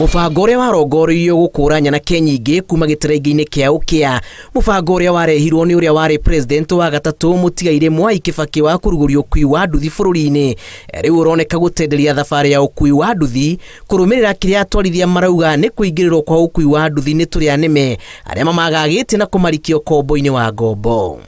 Mũbango ũrĩa warongoreirio gũkũra nyanake nyingĩ kuma gĩterengi-inĩ kĩa ũkĩa, mũbango ũrĩa warehirwo nĩ ũrĩa warĩ president wa gatatũ mũtigairĩ Mwai Kibaki wa kũrugũria ũkui wa nduthi bũrũri-inĩ, rĩu ũroneka gũtenderia thabarĩ ya ũkui wa nduthi kũrũmĩrĩra kĩrĩa atwarithia marauga nĩ kũingĩrĩrwo kwa ũkui wa nduthi nĩ tũrĩa nĩme arĩa mamagagĩte na kũmarikia ũkombo-inĩ wa ngombo.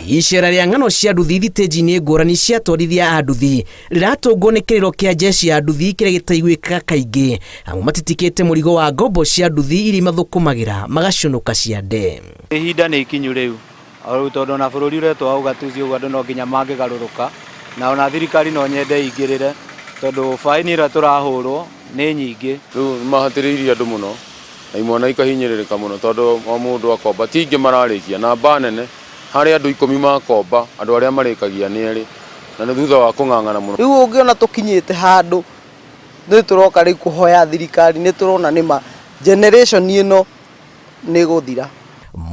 Icera rĩa ng'ano cia nduthi thitĩnji-inĩ ngũrani cia atwarithia a nduthi rĩratũngwo nĩ kĩrĩro kĩa jeshi ya nduthi kĩrĩa gĩtaiguĩkaga kaingĩ, amu matitikĩte mũrigo wa ngombo cia nduthi iria imathũkũmagĩra magacũnũka ciande. Ihinda nĩ ikinyu rĩu o tondũ ona bũrũri ũretwo ũgatuci ũguo andũ no nginya mangĩgarũrũka, na ona thirikari no nyende ĩingĩrĩre tondũ baĩni ĩrĩa tũrahũrwo nĩ nyingĩ. Rĩu mahatĩrĩirie andũ mũno na imwana ikahinyĩrĩrĩka mũno tondũ o mũndũ akomba ti aingĩ mararĩkia namba nene harĩ andũ 10 makomba andũ arĩa marĩkagia nĩ erĩ na nĩ thutha wa kũng'ang'ana mũno. Rĩu ũngĩona tũkinyĩte handũ nĩ tũroka rĩu kũhoya thirikari, nĩ tũrona nĩma generation ĩno nĩ gũthira.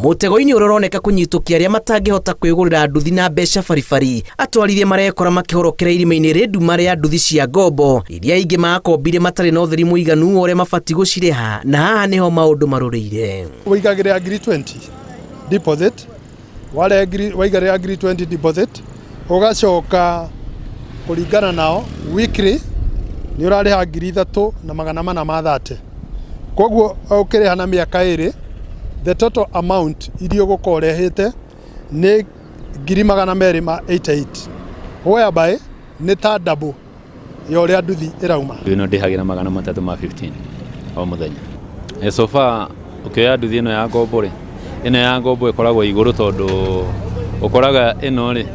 Mũtego-inĩ ũrĩa ũroneka kũnyitũkia arĩa matangĩhota kwĩgũrĩra nduthi na mbeca baribari, atwarithia marekora makĩhorokera irima-inĩ rĩ nduma rĩa nduthi cia ngombo iria aingĩ makombire matarĩ na ũtheri mũiganu wa ũrĩa mabatiĩ gũcirĩha, na haha nĩho maũndũ marũrĩire. Wĩigagĩrĩra ngiri 20 deposit, waigĩrĩra ngiri 20 deposit, ũgacoka kũringana nao weekly nĩ ũrarĩha ngiri ithatũ na magana mana ma thate. Koguo ũkĩrĩha na mĩaka ĩrĩ, the total amount iria ũgũkorwo ũrehete nĩ ngiri magana merĩ ma 88, whereby nĩ ta double ya ũrĩa nduthi ĩrauma. Ĩno ndĩhagĩra magana matatũ ma 15 o mũthenya. So far ũkĩoya nduthi ĩno ya ngombo rĩ, ĩno ya ngombo ĩkoragwo igũrũ tondũ ũkoraga ĩno rĩ,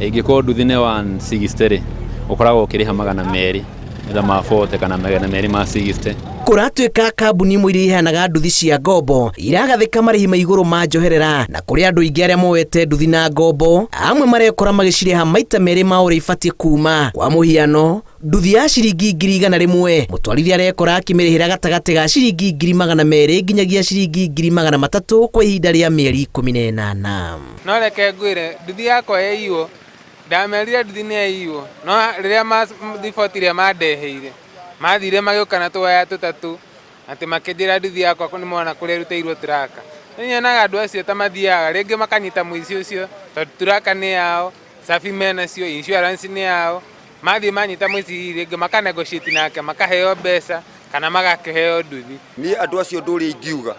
ĩngĩkorwo nduthi nĩ 160 rĩ, ũkoragwo ũkĩrĩha magana merĩ either ma 40 kana magana merĩ ma 60. Kũratuĩka kambuni imwe iria iheanaga nduthi cia ngombo iragathĩka marĩhi ma igũrũ ma njoherera, na kũrĩ andũ aingĩ arĩa moete nduthi na ngombo, amwe marekora magĩcirĩha maita merĩ ma ũrĩa ibatiĩ kuma. Kwa mũhiano, nduthi ya ciringi ngiri igana rĩmwe mũtwarithia arekora akĩmĩrĩhĩra gatagatĩ ga ciringi ngiri magana merĩ nginyagia ciringi ngiri magana matatũ kwa ihinda rĩa mĩeri 18. No reke ngwĩre nduthi yakwa yaiywo, ndamerire nduthi nĩ yaiywo, no rĩrĩa riboti ĩrĩa mandeheire mathire magĩũka na tũwaya tũtatũ atĩ makĩnjĩra nduthi yakwa nĩ mona kũrĩa ĩrutĩirwo turaka. Nĩ nyonaga andũ acio ta mathiaga rĩngĩ makanyita mũici ũcio tondũ turaka nĩ yao, cabi menacio, insurance nĩ yao, mathiĩ manyita mũici rĩngĩ maka negotiate nake makaheo mbeca kana magakĩheo nduthi. Niĩ andũ acio ũndũ ũrĩa ingiuga,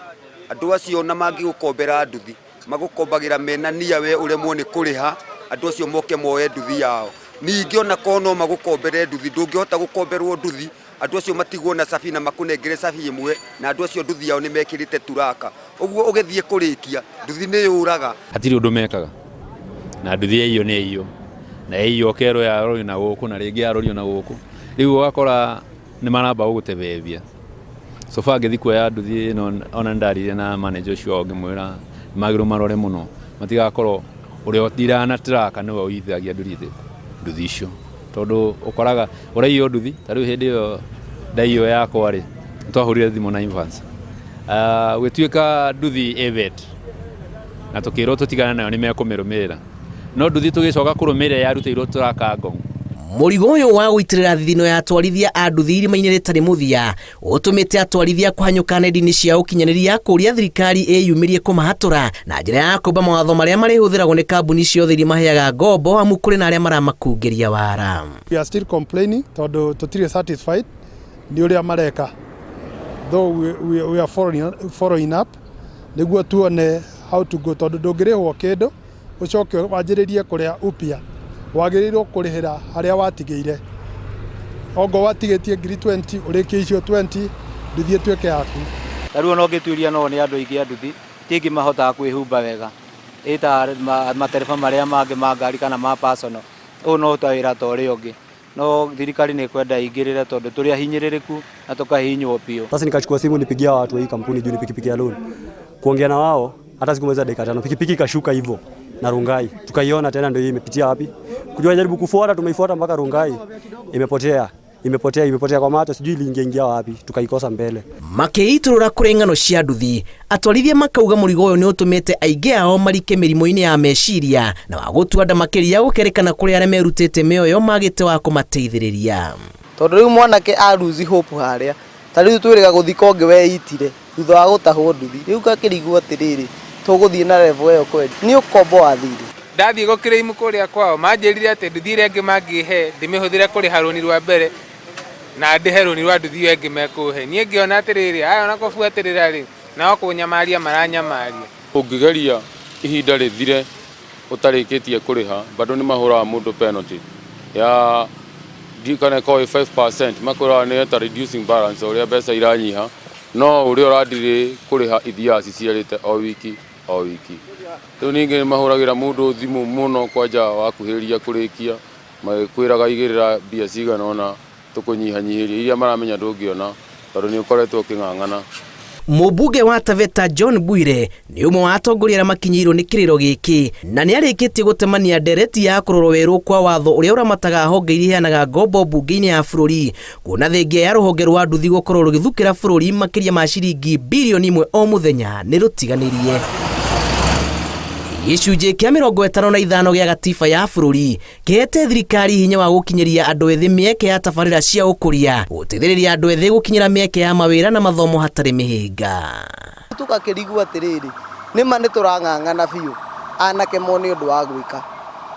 andũ acio ona mangĩgũkombera nduthi magũkombagĩra mena nia we ũremwo nĩ kũrĩha, andũ acio moke moe nduthi yao. Ningĩ ona korwo no magũkombere nduthi, ndũngĩhota gũkomberwo nduthi, andũ acio matigwo na cabi na makũnengere cabi ĩmwe, na andũ acio nduthi yao nĩ mekĩrĩte turaka. Ũguo ũgĩthiĩ kũrĩkia, nduthi nĩ yũraga. Hatirĩ ũndũ mekaga, na nduthi yaiywo nĩ yaiywo, na yaiywo ũkerwo yarorio na gũkũ na rĩngĩ yarorio na gũkũ, rĩu ũgakora nĩ maramba gũgũtebebia. So far ngĩthiĩ kuoya nduthi ĩno ona nĩ ndaririe na manager ũcio wao ngĩmwĩra magĩrĩirwo marore mũno matigakorwo ũrĩa ũtiraga na turaka nĩwe ũithagia nduthi icio, tondũ ũkoraga ũraiywo nduthi ta rĩu hĩndĩ ĩyo ndaiywo yakwa rĩ, twahũrire thimũ na Evans gũgĩtuĩka nduthi ĩ vet na tũkĩrwo tũtigane nayo nĩ mekũmĩrũmĩrĩra, no nduthi tũgĩcoka kũrũmĩrĩra yarutĩirwo turaka Ngong. Mũrigo ũyũ wa gũitĩrĩra thithino ya atwarithia a nduthi irima-inĩ rĩtarĩ mũthia ũtũmĩte atwarithia kũhanyũka nenda-inĩ cia ũkinyanĩria kũũria thirikari ĩyumĩrie kũmahatũra na njĩra ya kũmba mawatho marĩa marĩhũthĩragwo nĩ kambuni ciothe iria maheaga ngombo, amu kũrĩ na arĩa maramakungĩria wara. We are still complaining tondũ tũtirĩ satisfied nĩ ũrĩa mareka, though we are following up nĩguo tuone how to go, tondũ ndũngĩrĩhwo kĩndũ ũcoke wanjĩrĩrie kũrĩa upya, wagĩrĩirwo kũrĩhĩra harĩa watigĩire. Ongorwo watigĩtie ngiri 20 ũrĩkie icio 20 nduthi ĩtuĩke yaku. Ta rĩu ona ũngĩtuĩria no nĩ andũ aingĩ a nduthi ti aingĩ mahotaga kwĩhumba wega, ĩ ta matereba marĩa mangĩ ma ngari kana ma personal, ũyũ no ta wĩra ta ũrĩa ũngĩ, no thirikari nĩ ĩkwenda ĩingĩrĩre tondũ tũrĩ ahinyĩrĩrĩku na tũkahihinywo biũ. Sasa nikachukua simu nipigia watu wa hii kampuni juu ni pikipiki ya loan, kuongea na wao hata sikumaliza dakika 5 pikipiki ikashuka hivyo. na Rongai. Tukaiona tena ndio hii imepitia wapi? Kujua jaribu kufuata, tumeifuata mpaka Rongai. Imepotea. Imepotea, imepotea kwa macho, sijui iliingia wapi, tukaikosa mbele. Makĩitũrũra kũrĩ ng'ano cia nduthi, atwarithia makauga mũrigo ũyũ nĩ ũtũmĩte aingĩ ao marike mĩrimũ-inĩ ya meciria na wa gũtua nda makĩria gũkerĩkana kũrĩ arĩa merutĩte mĩoyo magĩte wa kũmateithĩrĩria. Tondũ rĩu mwanake a lose hope harĩa, ta rĩu twĩrĩga gũthika ũngĩ weitire thutha wa gũtahwo nduthi, rĩu ngakĩrigwo atĩrĩrĩ, tũgũthiĩ na level ĩyo kweli? Nĩ ũkombo wa thirĩ. Ndathiĩ gũkĩrĩimu kũrĩa kwao manjĩrire atĩ nduthi ĩrĩa ĩngĩ mangĩhe ndĩmĩhũthĩre kũrĩha rũni rwa mbere na ndĩhe rũni rwa nduthi ĩyo ĩngĩ mekũhe. Niĩ ngĩona atĩrĩrĩ, aya ona kũbuatĩrĩra rĩ, nao kũnyamaria maranyamaria. Ũngĩgeria ihinda rĩthire ũtarĩkĩtie kũrĩha, bado nĩ mahũraga mũndũ penalty ya kana ĩkorwo ĩ 5%, makwĩraga nĩ ta reducing balance ũrĩa mbeca iranyiha, no ũrĩa ũradirĩ kũrĩha ithiaga ciciarĩte o wiki o wiki. Rĩu ningĩ nĩ mahũragĩra mũndũ thimũ mũno kwanja wakuhĩrĩria kũrĩkia, magĩkwĩraga igĩrĩra mbia cigana ũna tũkũnyihanyihĩria iria maramenya ndũngĩona tondũ nĩ ũkoretwo ũkĩng'ang'ana. Mũmbunge wa Taveta John Bwire nĩ ũmwe wa atongoria arĩa makinyĩirwo nĩ kĩrĩro gĩkĩ na nĩ arĩkĩtie gũtemania ndereti ya kũrorwo werũ kwa watho ũrĩa ũramataga honge iria iheanaga ngombo mbunge-inĩ ya bũrũri, kuona thengia ya rũhonge rwa nduthi gũkorwo rũgĩthukĩra bũrũri makĩria ma ciringi birioni 1 o mũthenya nĩ rũtiganĩrie. Gĩcunjĩ kĩa 55 gĩa gatiba ya bũrũri kĩhete thirikari hinya wa gũkinyĩria andũ ethĩ mĩeke ya tabarĩra cia ũkũria, gũteithĩrĩria andũ ethĩ gũkinyĩra mĩeke ya mawĩra na mathomo hatarĩ mĩhĩnga. Tũgakĩrigwo atĩrĩrĩ, nĩma nĩ tũrang'ang'ana biũ anake mone ũndũ wa gwĩka,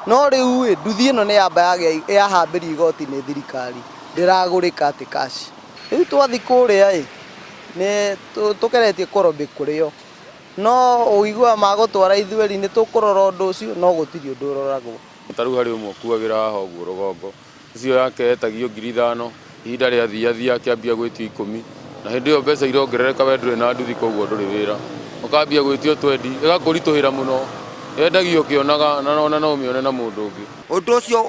no rĩu ĩ nduthi ĩno nĩ yamba yahambĩrio igoti nĩ thirikari, ndĩragũrĩka atĩ cash. Rĩu twathiĩ kũrĩa ĩ nĩ tũkeretie kũrobĩ kũrĩ o, no ũiguaga magũtwara ithueri nĩ tũkũrora ũndũ ũcio, no gũtirĩ ũndũ ũroragwo. Ta rĩu harĩ ũmwe ũkuagĩra haha ũguo rũgongo, ũcio yake etagio 5,000, ihinda rĩathiathia akĩambia gwĩtio 10, na hĩndĩ ĩyo mbeca irongerereka we ndũrĩ na nduthi koguo ndũrĩ wĩra, ũkambia gwĩtio 20, ĩgakũritũhĩra mũno, yendagio ũkĩonaga na ona no ũmĩone na mũndũ ũngĩ. Ũndũ ũcio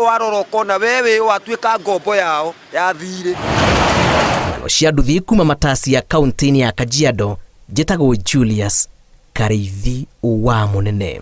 warora ũkona we wĩ watuĩka ngombo yao ya thirĩ. Ng'ano cia nduthi kuma Matasia kaunti-inĩ ya Kajiado, njĩtagwo Julius Karĩithi wa Mũnene.